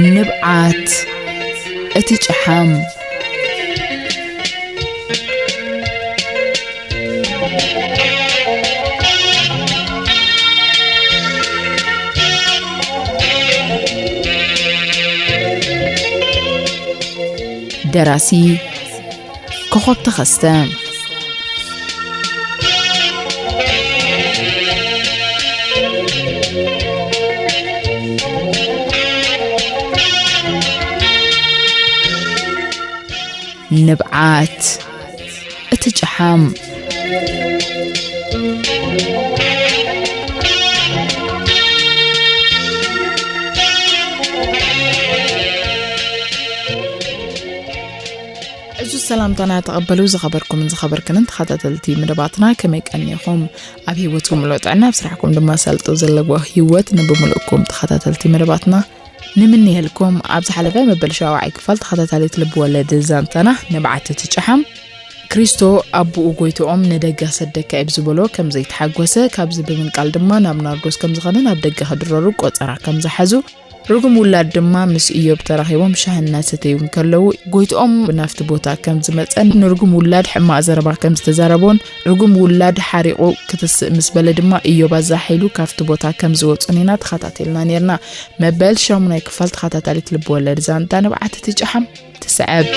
ንብዓት እቲ ጨሓም። ደራሲ ኮኾብ ተኸስተ። ንብዓት እቲ ጨሓም። ዕዙዝ ሰላምታና ተቐበሉ። ዝኸበርኩምን ዝኸበርክንን ተኸታተልቲ መደባትና፣ ከመይ ቀኒኹም? ኣብ ህይወትኩም ምሉእ ጥዕና፣ ኣብ ስራሕኩም ድማ ሳልጦ ዘለዎ ህይወት ንብምልእኩም ተኸታተልቲ መደባትና ንምንየልኩም። ኣብ ዝሓለፈ መበል ሻውዓይ ክፋል ተኸታታሊት ልብ ወለድ ዛንታና ንብዓት እቲ ጨሓም፣ ክሪስቶ ኣቦኡ ጎይትኦም ንደገ ኣሰደካ እዩ ብዝበሎ ከም ዘይተሓጎሰ፣ ካብዚ ብምንቃል ድማ ናብ ናርዶስ ከም ዝኸደን ኣብ ደገ ክድረሩ ቆጸራ ከም ዝሓዙ፣ ርጉም ውላድ ድማ ምስ ኢዮብ ተራኺቦም ሻሂ እናሰተዩ እንከለዉ፣ ጎይትኦም ናብቲ ቦታ ከም ዝመጸን ንርጉም ውላድ ሕማቕ ዘረባ ከም ዝተዛረቦን፣ ርጉም ውላድ ሓሪቑ ክትስእ ምስ በለ ድማ ኢዮብ ኣዛሓ ኢሉ ካብቲ ቦታ ከም ዝወጹን ኢና ተኸታቲልና ኔርና። መበል ሻሙናይ ክፋል ተኸታታሊት ልብ ወለድ ዛንታ ንብዓት እቲ ጨሓም ትስዕብ።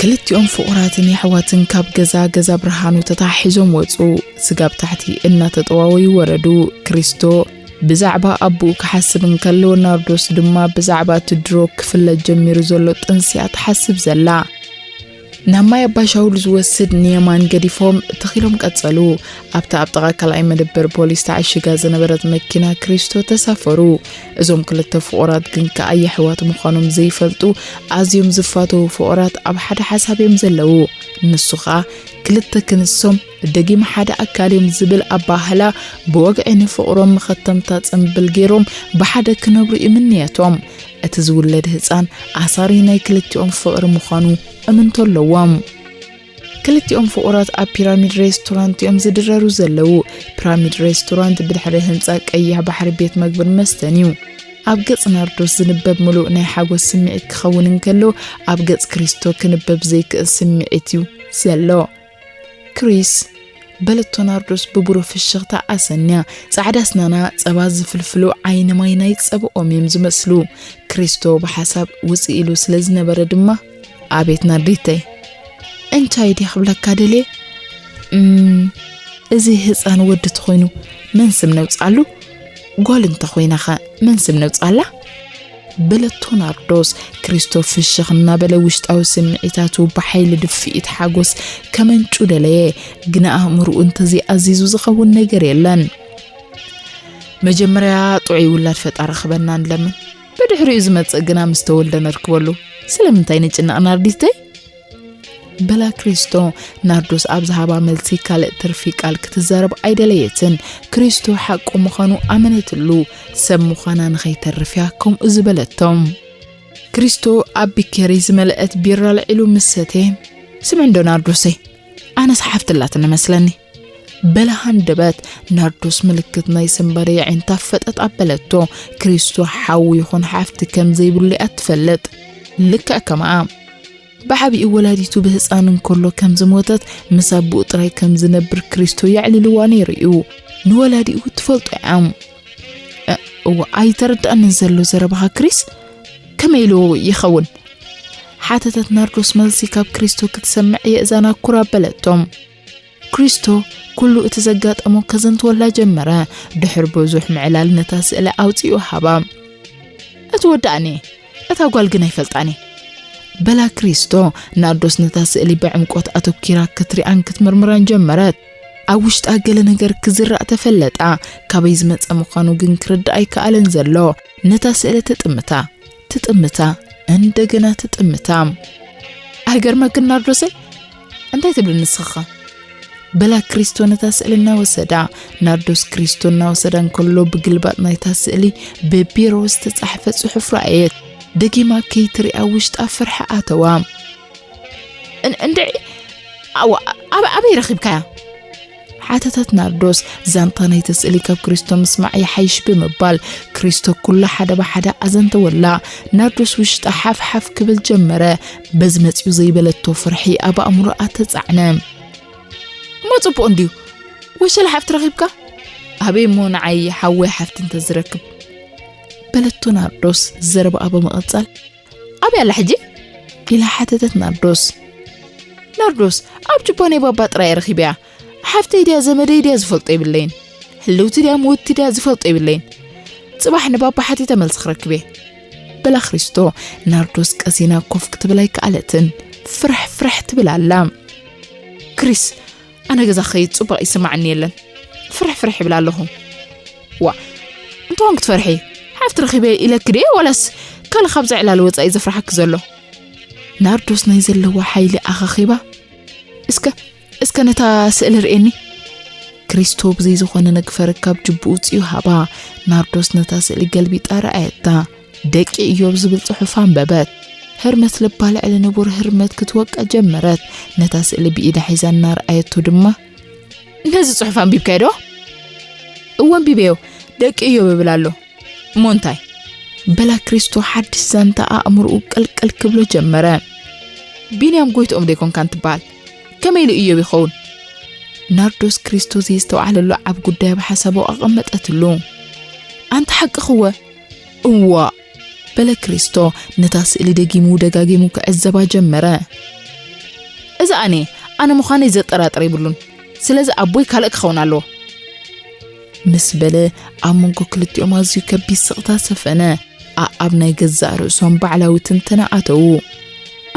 ክልቲኦም ፍቑራትን የሕዋትን ካብ ገዛ ገዛ ብርሃኑ ተተሓሒዞም ወጹ። ስጋብ ታሕቲ እናተጠዋወዩ ወረዱ። ክሪስቶ ብዛዕባ ኣቦኡ ክሓስብ እንከሎ፣ ናርዶስ ድማ ብዛዕባ እቲ ድሮ ክፍለጥ ጀሚሩ ዘሎ ጥንሲኣ ትሓስብ ዘላ። ናብ ማይ ኣባ ሻውል ዝወስድ ንየማን ገዲፎም ትኽ ኢሎም ቀጸሉ። ኣብታ ኣብ ጥቓ ካልኣይ መደበር ፖሊስ ተዓሺጋ ዝነበረት መኪና ክሪስቶ ተሳፈሩ። እዞም ክልተ ፍቑራት ግን ከኣ የሕዋት ምዃኖም ዘይፈልጡ ኣዝዮም ዝፋተዉ ፍቑራት ኣብ ሓደ ሓሳብ እዮም ዘለዉ። ንሱ ኸኣ ክልተ ክንሶም ደጊም ሓደ ኣካል እዮም ዝብል ኣባህላ ብወግዒ ንፍቕሮም መኸተምታ ጽምብል ገይሮም ብሓደ ክነብሩ እዩ ምንየቶም። እቲ ዝውለድ ህጻን ኣሳሪ ናይ ክልቲኦም ፍቕሪ ምዃኑ እምንቶ ኣለዎም። ክልቲኦም ፍቑራት ኣብ ፒራሚድ ሬስቶራንት እዮም ዝድረሩ ዘለዉ። ፒራሚድ ሬስቶራንት ብድሕሪ ህንጻ ቀይሕ ባሕሪ ቤት መግብን መስተን እዩ። ኣብ ገጽ ናርዶስ ዝንበብ ምሉእ ናይ ሓጎስ ስምዒት ክኸውን እንከሎ፣ ኣብ ገጽ ክሪስቶ ክንበብ ዘይክእል ስምዒት እዩ ዘሎ። ክሪስ፣ በለቶ ናርዶስ ብብሩህ ፍሽኽታ ኣሰንያ። ጻዕዳ ኣስናና ጸባ ዝፍልፍሉ ዓይኒ ማይ ናይ ጸብኦም እዮም ዝመስሉ። ክሪስቶ ብሓሳብ ውጽእ ኢሉ ስለ ዝነበረ ድማ፣ "ኣቤት ናርዲተይ፣ እንታይ ድየ ክብለካ ደልየ? እም፣ እዚ ህጻን ወዲ ተኾይኑ መን ስም ነውጽኣሉ? ጓል እንተኾይናኸ መን ስም ነውጽኣላ?" በለቶ ናርዶስ። ክሪስቶ ፍሽኽ እናበለ ውሽጣዊ ስምዒታቱ ብሓይሊ ድፍኢት ሓጎስ ከመንጩ ደለየ፣ ግና ኣእምሮኡ እንተዘይኣዚዙ ዝኸውን ነገር የለን። "መጀመርያ ጥዑይ ውላድ ፈጣሪ ክበና ንለምን፣ ብድሕሪኡ ዝመጽእ ግና ምስ ተወልደ ነርክበሉ። ስለምንታይ ንጭነቕ ናርዲተይ?" በላ ክሪስቶ። ናርዶስ ኣብ ዝሃባ መልሲ ካልእ ትርፊ ቃል ክትዛረብ ኣይደለየትን። ክሪስቶ ሓቁ ምዃኑ ኣመነትሉ። ሰብ ምዃና ንኸይተርፍ እያ ከምኡ ዝበለቶ። ክሪስቶ ኣብ ቢኬሪ ዝመልአት ቢራ ኣልዒሉ ምስ ሰትየ፣ "ስምዒ እንዶ ናርዶሰይ፣ ኣነስ ሓፍቲ ኣላትኒ መስለኒ?" በላ ሃንደበት። ናርዶስ ምልክት ናይ ስንባደ የዒንታ ፈጠጥ ኣበለቶ። ክሪስቶ ሓው ይኹን ሓፍቲ ከም ዘይብሉ እያ ትፈልጥ። ልክዕ ከምኣ። ብዓቢኡ ወላዲቱ ብህጻን እንከሎ ከም ዝሞተት፣ ምስ ኣቦኡ ጥራይ ከም ዝነብር ክሪስቶ የዕሊልዋ ነይሩ እዩ። ንወላዲኡ ትፈልጦ እያ። "እ፣ እወ፣ ኣይተረድኣንን ዘሎ ዘረባኻ ክሪስ። ከመይ ኢሉ ይኸውን?" ሓተተት ናርዶስ መልሲ ካብ ክሪስቶ ክትሰምዕ የእዛና ኩር ኣበለቶ። ክሪስቶ ኩሉ እቲ ዘጋጠሞ ከዘንትወላ ጀመረ። ድሕሪ ብዙሕ ምዕላል ነታ ስእሊ ኣውጺኡ ሃባ። "እትወድኣኒ፣ እታ ጓል ግን ኣይፈልጣኒ?" በላ ክሪስቶ። ናርዶስ ነታ ስእሊ ብዕምቆት ኣተኲራ ክትሪኣን ክትምርምራን ጀመረት። ኣብ ውሽጣ ገለ ነገር ክዝራእ ተፈለጣ። ካበይ ዝመጸ ምዃኑ ግን ክርዳእ ኣይከኣለን ዘሎ። ነታ ስእሊ ትጥምታ፣ ትጥምታ፣ እንደገና ትጥምታ። "ኣይገርመክን ናርዶሰይ? እንታይ ትብሊ ንስኺ?" በላ ክሪስቶ ነታ ስእሊ እናወሰዳ። ናርዶስ ክሪስቶ እናወሰዳ እንከሎ ብግልባጥ ናይታ ስእሊ ብቢሮ ዝተጻሕፈ ጽሑፍ ረኣየት። ደጊማ ከይትሪኣ ውሽጣ ፍርሒ ኣተዋ። "እን-፣ እንድዒ፣ ኣዋ፣ ኣበ-፣ ኣበይ ረኺብካያ?" ሓተተት ናርዶስ። ዛንታ ናይቲ ስእሊ ካብ ክሪስቶ ምስማዕ ይሓይሽ ብምባል ክሪስቶ ኩሉ ሓደ ብሓደ ኣዘንተወላ። ናርዶስ ውሽጣ ሓፍ ሓፍ ክብል ጀመረ። በዚ መጺኡ ዘይበለቶ ፍርሒ ኣብ ኣእምሮኣ ተጻዕነ። "እሞ ጽቡቕ እንድዩ፣ ወሸላ ሓፍቲ ረኺብካ?" "ኣበይ እሞ ንዓይ ሓወይ ሓፍቲ እንተዝረክብ?" በለቶ ናርዶስ ዘረባኣ ብምቕጻል። "ኣበይ ኣላ ሕጂ?" ኢላ ሓተተት ናርዶስ። "ናርዶስ፣ ኣብ ጅባ ናይ ባባ ጥራይ እየ ረኺበያ። ሓፍተይ ድያ ዘመደይ ድያ ዝፈልጦ የብለይን። ህልውቲ ድያ ምውትቲ ድያ ዝፈልጦ የብለይን። ጽባሕ ንባባ ሓቲተ መልሲ ክረክብ እየ።" በላ ክሪስቶ። ናርዶስ ቀሲና ኮፍ ክትብል ኣይከኣለትን። ፍርሕ ፍርሕ ትብል ኣላ። "ክሪስ፣ ኣነ ገዛ ክኸይድ ጽቡቕ ይስማዓኒ የለን። ፍርሕ ፍርሕ ይብል ኣለኹ።" "ዋ፣ እንተኾን ክትፈርሒ፣ ሓፍቲ ረኺበ ኢለኪ ድየ ዋላስ ካልእ ካብዚ ዕላል ወጻኢ ዘፍርሓኪ ዘሎ?" ናርዶስ ናይ ዘለዋ ሓይሊ ኣኻኺባ፣ "እስከ፣ እስከ ነታ ስእሊ ርእየኒ።" ክሪስቶ ብዘይ ዝኾነ ነግፈር ካብ ጅብኡ ውጽኡ ሃባ። ናርዶስ ነታ ስእሊ ገልቢጣ ረኣየታ። "ደቂ ኢዮብ" ዝብል ጽሑፍ ኣንበበት። ህርመት ልባ ልዕሊ ንቡር ህርመት ክትወቅዕ ጀመረት። ነታ ስእሊ ብኢዳ ሒዛ እናረኣየቶ ድማ፣ "ነዚ ጽሑፍ ኣንቢብካዮ ዶ?" "እወ ኣንቢበዮ፣ ደቂ ኢዮብ ይብል ኣሎ። እሞ እንታይ?" በላ ክሪስቶ ሓድሽ ዛንታ ኣእምሮኡ ቅልቅል ክብሎ ጀመረ። "ቢንያም ጎይትኦም ዶ ኣይኮንካን ትበሃል? ከመይ ኢሉ ኢዮብ ይኸውን?" ናርዶስ ክሪስቶ ዘየስተውዓለሉ ዓብ ጉዳይ ኣብ ሓሳቡ ኣቐመጠትሉ። "ኣንቲ ሓቅኺ እወ?" "እዋእ!" በለ ክሪስቶ ነታ ስእሊ ደጊሙ ደጋጊሙ ክዕዘባ ጀመረ። "እዚ ኣነ፣ ኣነ ምዃነይ ዘጠራጥር የብሉን። ስለዚ ኣቦይ ካልእ ክኸውን ኣለዎ።" ምስ በለ ኣብ መንጎ ክልቲኦም ኣዝዩ ከቢድ ስቕታ ሰፈነ። ኣኣብ ናይ ገዛእ ርእሶም ባዕላዊ ትንተና ኣተዉ።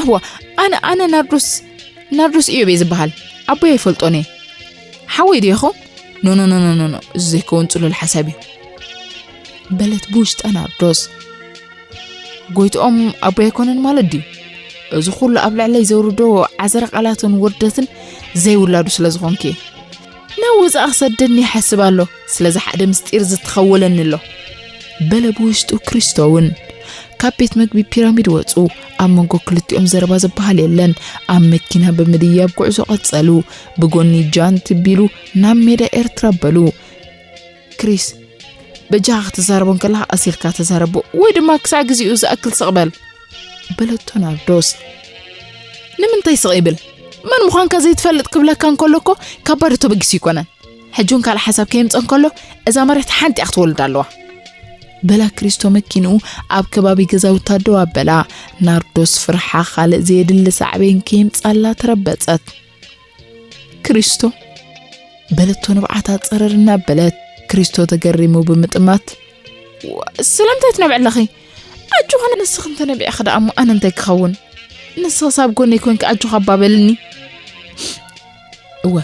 "ኣዋ፣ ኣነ፣ ኣነ ናርዶስ፣ ናርዶስ ኢዮብ እየ ዝበሃል። ኣቦይ ኣይፈልጦን እየ። ሓወይ ድዩ ይኸውን? ኖ፣ ኖ፣ ኖ፣ ኖ፣ ኖ፣ ኖ፣ እዚ ዘይከውን ጽሉል ሓሳብ እዩ።" በለት ብውሽጣ ናርዶስ። "ጎይትኦም ኣቦይ ኣይኮነን ማለት ድዩ? እዚ ኩሉ ኣብ ልዕለይ ዘውርዶ ዓዘረ ቃላትን ውርደትን ዘይውላዱ ስለ ዝኾንኪ። ናብ ወጻኢ ክሰደኒ ይሓስብ ኣሎ፣ ስለዚ ሓደ ምስጢር ዝተኸወለኒ ኣሎ።" በለ ብውሽጡ ክሪስቶ እውን። ካብ ቤት መግቢ ፒራሚድ ወጹ። ኣብ መንጎ ክልቲኦም ዘረባ ዝበሃል የለን። ኣብ መኪና ብምድያብ ጉዕዞ ቀጸሉ። ብጎኒ ጃን ትቢሉ ናብ ሜዳ ኤርትራ በሉ። "ክሪስ፣ በጃኻ ክትዛረቦ እንከለኻ ቀስ ኢልካ ተዛረቦ፣ ወይ ድማ ክሳዕ ግዜኡ ዝኣክል ስቕ በል።" በለቶ ናርዶስ። "ንምንታይ ስቕ ይብል? መን ምዃንካ ዘይትፈልጥ ክብለካ እንከሎ እኮ ካብ ባዶ ተበጊሱ ኣይኮነን። ሕጂ እውን ካልእ ሓሳብ ከየምጽእ እንከሎ እዛ መሬት ሓንቲ እያ ክትወልድ ኣለዋ።" በላ ክሪስቶ መኪንኡ ኣብ ከባቢ ገዛውታ ደው ኣበላ። ናርዶስ ፍርሓ ካልእ ዘየድሊ ሳዕቤን ከየምጻላ ተረበጸት። "ክሪስቶ?" በለቶ ንብዓታ ጸረር እናበለት። ክሪስቶ ተገሪሙ ብምጥማት፣ "ዋ፣ ስለምንታይ ትነብዒ ኣለኺ? ኣጆኺ፣ ንስኺ እንተነቢዕኺ ደኣ እሞ ኣነ እንታይ ክኸውን? ንስኺስ ኣብ ጎነይ ኮንኪ ኣጆኺ ኣባ በልኒ።" "እወ፣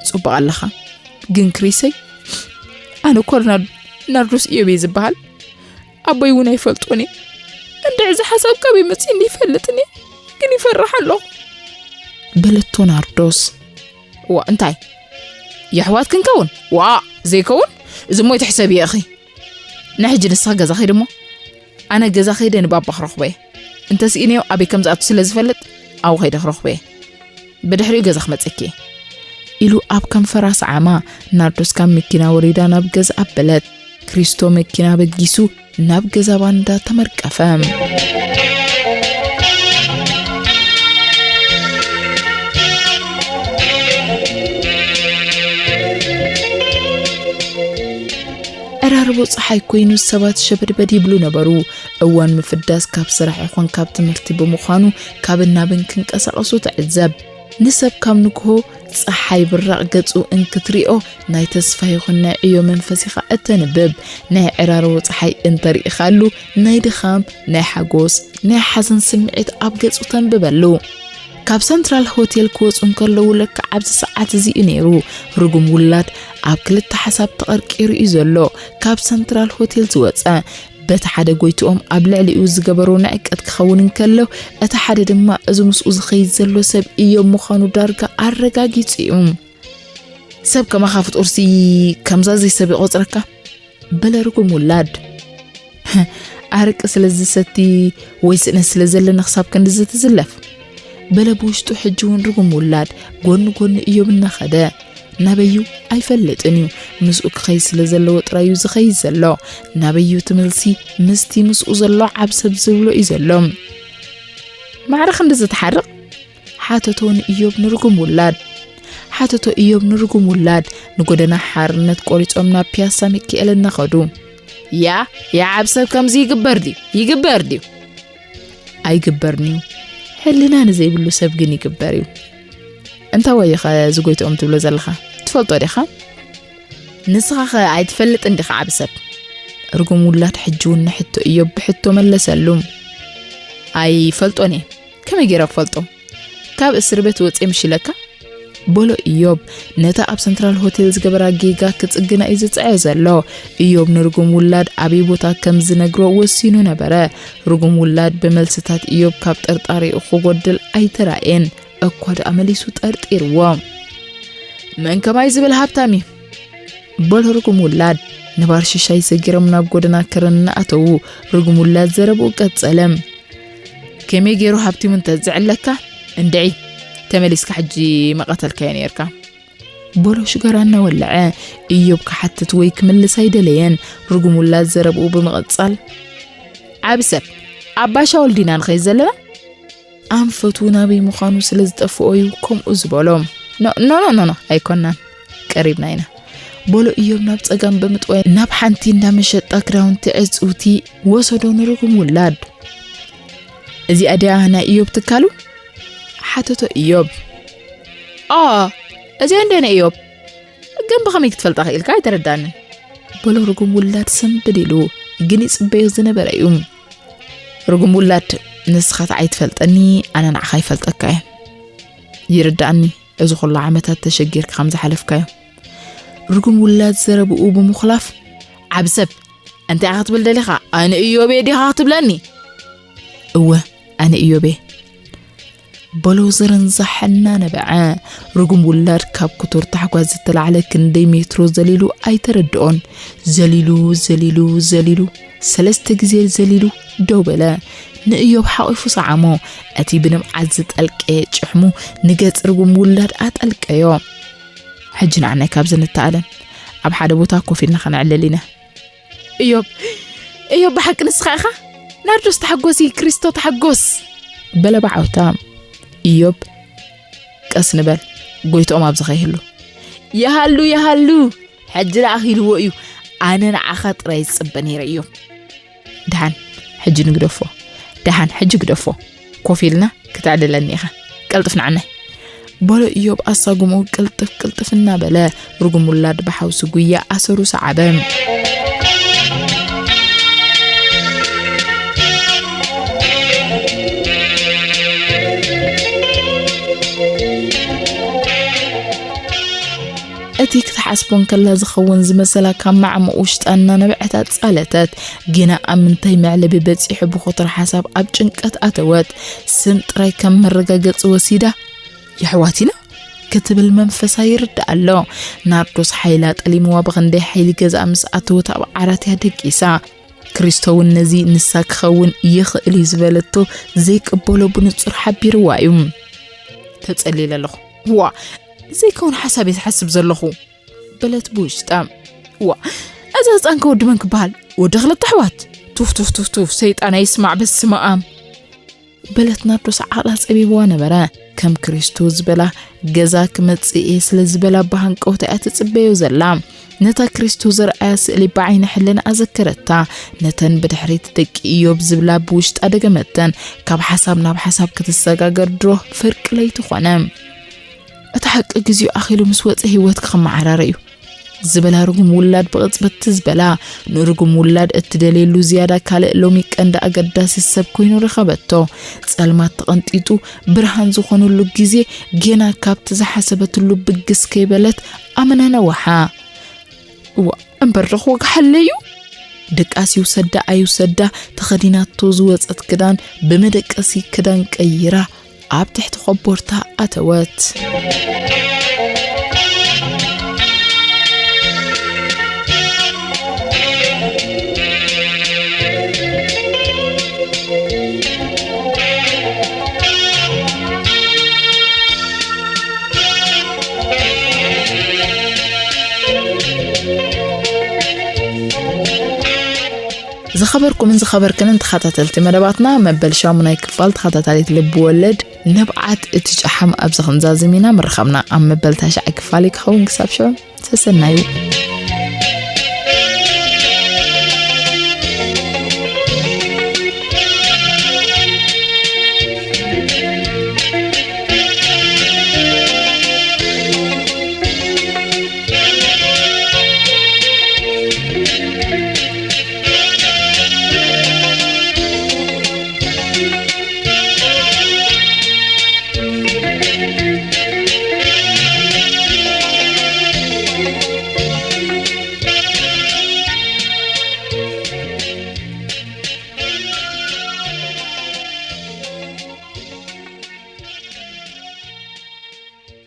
ጽቡቕ ኣለኻ። ግን ክሪሰይ፣ ኣነ እኮ ናር-፣ ናርዶስ ኢዮብ እየ ዝበሃል። ኣቦይ እውን ኣይፈልጦን እየ። እንድዒ እዚ ሓሳብ ካበይ መጺእኒ ይፈልጥን እየ፣ ግን ይፈርሕ ኣለኹ።" በለቶ ናርዶስ። "ዋ፣ እንታይ? የሕዋት ክንከውን? ዋ፣ ዘይከውን? እዚ እሞ ኣይትሕሰብዮ ኢኺ። ንሕጂ ንስኺ ገዛ ኺዲ እሞ፣ ኣነ ገዛ ኸይደ ንባባ ክረኽቦ እየ። እንተ ስኢነዮ ኣበይ ከም ዝኣቱ ስለ ዝፈልጥ፣ ኣብኡ ኸይደ ክረኽቦ እየ። ብድሕሪኡ ገዛ ክመጸኪ እየ።" ኢሉ ኣብ ከንፈራ ሰዓማ። ናርዶስ ካብ መኪና ወሪዳ ናብ ገዛ ኣበለት። ክሪስቶ መኪና በጊሱ ናብ ገዛ ባንዳ ተመርቀፈ። ዕራርቦ ጸሓይ ኮይኑ ሰባት ሸበድበድ ይብሉ ነበሩ። እዋን ምፍዳስ ካብ ስራሕ ይኹን ካብ ትምህርቲ ብምዃኑ ካብን ናብን ክንቀሳቐሱ ትዕዘብ። ንሰብ ካብ ንግሆ ጸሓይ ብራቕ ገጹ እንክትሪኦ ናይ ተስፋ ይኹን ናይ ዕዮ መንፈስ ኢኻ እተንብብ። ናይ ዕራርቦ ጸሓይ እንተሪኢኻሉ ናይ ድኻም፣ ናይ ሓጎስ፣ ናይ ሓዘን ስምዒት ኣብ ገጹ ተንብበሉ። ካብ ሰንትራል ሆቴል ክወጹ እንከለዉ ለክዕ ኣብዚ ሰዓት እዚ እዩ ነይሩ። ርጉም ውላድ ኣብ ክልተ ሓሳብ ተቐርቂሩ እዩ ዘሎ። ካብ ሰንትራል ሆቴል ዝወጸ በቲ ሓደ ጎይትኦም ኣብ ልዕሊኡ ዝገበሮ ንዕቀት ክኸውን እንከሎ፣ እቲ ሓደ ድማ እዚ ምስኡ ዝኸይድ ዘሎ ሰብ ኢዮብ ምዃኑ ዳርጋ ኣረጋጊጹ እዩ። ሰብ ከማኻ ፍጡርሲ ከምዛ ዘይሰብ ይቆጽረካ። በለ ርጉም ውላድ። ኣረቂ ስለ ዝሰቲ ወይ ስእነት ስለ ዘለኒ ክሳብ ክንድዚ ትዝለፍ? በለ ብውሽጡ። ሕጂ እውን ርጉም ውላድ ጎኒ ጎኒ እዮብ እናኸደ። ናበዩ ኣይፈልጥን እዩ። ምስኡ ክኸይድ ስለ ዘለዎ ጥራይ እዩ ዝኸይድ ዘሎ። ናበዩ ትመልሲ? ምስቲ ምስኡ ዘሎ ዓብ ሰብ ዝብሎ እዩ ዘሎ። ማዕረ ክንድዚ ትሓርቕ? ሓተቶ ንእዮብ ንርጉም ውላድ። ሓተቶ እዮብ ንርጉም ውላድ። ንጎደና ሓርነት ቆሪጾም ናብ ፒያሳ ሚካኤል እናኸዱ። ያ፣ ያ ዓብ ሰብ ከምዚ ይግበር ድዩ? ይግበር ድዩ? ኣይግበርን'ዩ። ሕልና ንዘይብሉ ሰብ ግን ይግበር እዩ። እንታይ ወይኸ ዝጎይትኦም ትብሎ ዘለኻ? ትፈልጦ ዲኻ? ንስኻኸ ኣይትፈልጥን ዲኻ ዓቢ ሰብ? ርጉም ውላድ ሕጂ እውን ንሕቶ እዮብ ብሕቶ መለሰሉ። ኣይፈልጦን እየ። ከመይ ገይረ ክፈልጦ? ካብ እስር ቤት ወጽየ ምሽ ኢለካ? በሎ እዮብ፣ ነታ ኣብ ሰንትራል ሆቴል ዝገበራ ጌጋ ክጽግና እዩ ዝጽዕር ዘሎ። እዮብ ንርጉም ውላድ ኣበይ ቦታ ከም ዝነግሮ ወሲኑ ነበረ። ርጉም ውላድ ብመልስታት እዮብ ካብ ጥርጣሬኡ ክጎድል ኣይተራእየን። እኳ ደኣ መሊሱ ጠርጢርዎ። መን ከማይ ዝብል ሃብታም እዩ? በሎ ርጉም ውላድ። ንባር ሽሻይ ሰጊሮም ናብ ጎደና ከረን እናኣተዉ፣ ርጉም ውላድ ዘረብኡ ቀጸለ። ከመይ ገይሩ ሃብቲሙ እንተ ዝዕለካ? እንድዒ፣ ተመሊስካ ሕጂ መቐተልካዮ ነይርካ። በሎ ሽጋራ እናወለዐ። እዮብ ክሓትት ወይ ክምልስ ኣይደለየን። ርጉም ውላድ ዘረብኡ ብምቕጻል፣ ዓቢ ሰብ፣ ኣብ ባሻ ወልዲና ንኸይድ ዘለና? ኣንፈቱ ናበይ ምዃኑ ስለ ዝጠፍኦ እዩ ከምኡ ዝበሎ። ኖ፣ ኖ፣ ኖ፣ ኖ፣ ኖ፣ ኣይኮናን። ቀሪብና ኢና። በሎ እዮብ ናብ ጸጋም ብምጥዋይ ናብ ሓንቲ እንዳ መሸጣ ክዳውንቲ ዕጽውቲ ወሰዶ ንርጉም ውላድ። እዚኣ ድያ ናይ እዮብ ትካሉ? ሓተቶ እዮብ። ኦ፣ እዚኣ እንደ ናይ እዮብ። ግን ብኸመይ ክትፈልጣ ክኢልካ? ኣይተረዳንን። በሎ ርጉም ውላድ ስምብል ኢሉ፣ ግን ይጽበዮ ዝነበረ እዩ። ርጉም ውላድ፣ ንስኻ ተዓይ ትፈልጠኒ፣ ኣነ ንዓኻ ይፈልጠካ እየ። ይርዳእኒ፣ እዚ ኩሉ ዓመታት ተሸጊርካ ከም ዝሓለፍካዮ። ርጉም ውላድ ዘረብኡ ብምኹላፍ፣ ዓቢ ሰብ፣ እንታይ ኢኻ ክትብል ደሊኻ? ኣነ እዮብ እየ ዲኻ ክትብለኒ? እወ፣ ኣነ እዮብ እየ። በሎ ዝርንዛሕ እናነበዐ። ርጉም ውላድ ካብ ክቱር ታሕጓስ ዝተላዕለ ክንደይ ሜትሮ ዘሊሉ ኣይተረድኦን። ዘሊሉ፣ ዘሊሉ፣ ዘሊሉ፣ ሰለስተ ግዜ ዘሊሉ ደው በለ። ንእዮብ ሓቒፉ ሰዓሞ። እቲ ብንብዓት ዝጠልቀየ ጭሕሙ ንገጽ ርጉም ውላድ ኣጠልቀዮ። ሕጂ ንዓናይ ካብዚ ንተኣለን። ኣብ ሓደ ቦታ ኮፍ ኢልና ከነዕልል ኢና። እዮብ፣ እዮብ፣ ብሓቂ ንስኻ ኢኻ? ናርዶስ ተሓጎሲ፣ ክሪስቶ ተሓጎስ! በለ ብዓውታ። እዮብ፣ ቀስ ንበል፣ ጎይትኦም ኣብዚ ከይህሉ። ይሃሉ፣ ይሃሉ! ሕጂ ደኣ ኣኺልዎ እዩ። ኣነ ንዓኻ ጥራይ ዝጽበ ነይረ እዮብ። ደሓን፣ ሕጂ ንግደፎ። ደሓን፣ ሕጂ ግደፎ። ኮፍ ኢልና ክተዕልለኒ ኢኻ። ቀልጥፍ ንዓናይ። በሎ እዮብ ኣሳጉምኡ ቅልጥፍ ቅልጥፍ እናበለ ርጉም ውላድ ብሓውሲ ጉያ ኣሰሩ ሰዓበ። እቲ ክትሓስቦ እንከላ ዝኸውን ዝመሰላ ካብ ማዕሙቕ ውሽጣ እናነበዐት ኣጻለተት። ግና ኣብ ምንታይ መዕለቢ በጺሑ ብኹትራ ሓሳብ ኣብ ጭንቀት ኣተወት። ስም ጥራይ ከም መረጋገጺ ወሲዳ፣ "የሕዋት ኢና?" ክትብል መንፈሳ ይርዳእ ኣሎ። ናርዶስ ሓይላ ጠሊምዋ ብኽንደይ ሓይሊ ገዛ ምስ ኣተወት ኣብ ዓራት እያ ደቂሳ። ክሪስቶ እውን ነዚ ንሳ ክኸውን ይኽእል እዩ ዝበለቶ ዘይቅበሎ ብንጹር ሓቢርዋ እዩ። "ተጸሊለ ኣለኹ። ዋ፣ ዘይከውን ሓሳብ እየ ዝሓስብ ዘለኹ" በለት ብውሽጣ። "ዋ፣ እዚ ህፃን ከ ወዲ መን ክበሃል? ወዲ ክልተ ኣሕዋት? ቱፍ፣ ቱፍ፣ ቱፍ፣ ቱፍ፣ ሰይጣን ኣይስማዕ በስመ ኣብ!" በለት ናርዶስ ዓቕላ ጸቢብዋ ነበረ። ከም ክሪስቶ ዝበላ ገዛ ክመጽእ እየ ስለ ዝበላ ብሃንቀውታ እያ ትጽበዮ ዘላ። ነታ ክሪስቶ ዘርኣያ ስእሊ ብዓይኒ ሕልና ኣዘከረታ። ነተን ብድሕሪት ደቂ ኢዮብ ዝብላ ብውሽጣ ደገመተን። ካብ ሓሳብ ናብ ሓሳብ ክትሰጋገር ድሮ ፍርቂ ለይቲ ኾነ። "እቲ ሓቂ ግዜኡ ኣኺሉ ምስ ወጸ ህይወትኪ ክመዓራረ እዩ" ዝበላ ርጉም ውላድ ብቕጽበት ትዝ በላ። ንርጉም ውላድ እትደልየሉ ዝያዳ ካልእ ሎሚ ቀንዲ ኣገዳሲ ሰብ ኮይኑ ረኸበቶ። ጸልማት ተቐንጢጡ ብርሃን ዝኾነሉ ግዜ ጌና ካብቲ ዝሓሰበትሉ ብግስ ከይበለት ኣመና ነዋሓ። "እዋ፣ እምበር ዶ ክወግሓለይ እዩ?" ድቃስ ይውሰዳ ኣይውሰዳ፣ ተኸዲናቶ ዝወጸት ክዳን ብመደቀሲ ክዳን ቀይራ ኣብ ትሕቲ ኾቦርታ ኣተወት። ዝኸበርኩምን ዝኸበርክንን ተኸታተልቲ መደባትና፣ መበል ሻሙናይ ክፋል ተኸታታሊት ልብ ወለድ ንብዓት እቲ ጨሓም ኣብዚ ክንዛዝም ኢና። ምርኻብና ኣብ መበል ታሽዓይ ክፋል እዩ ክኸውን። ክሳብ ሽዑ ሰሰናዩ።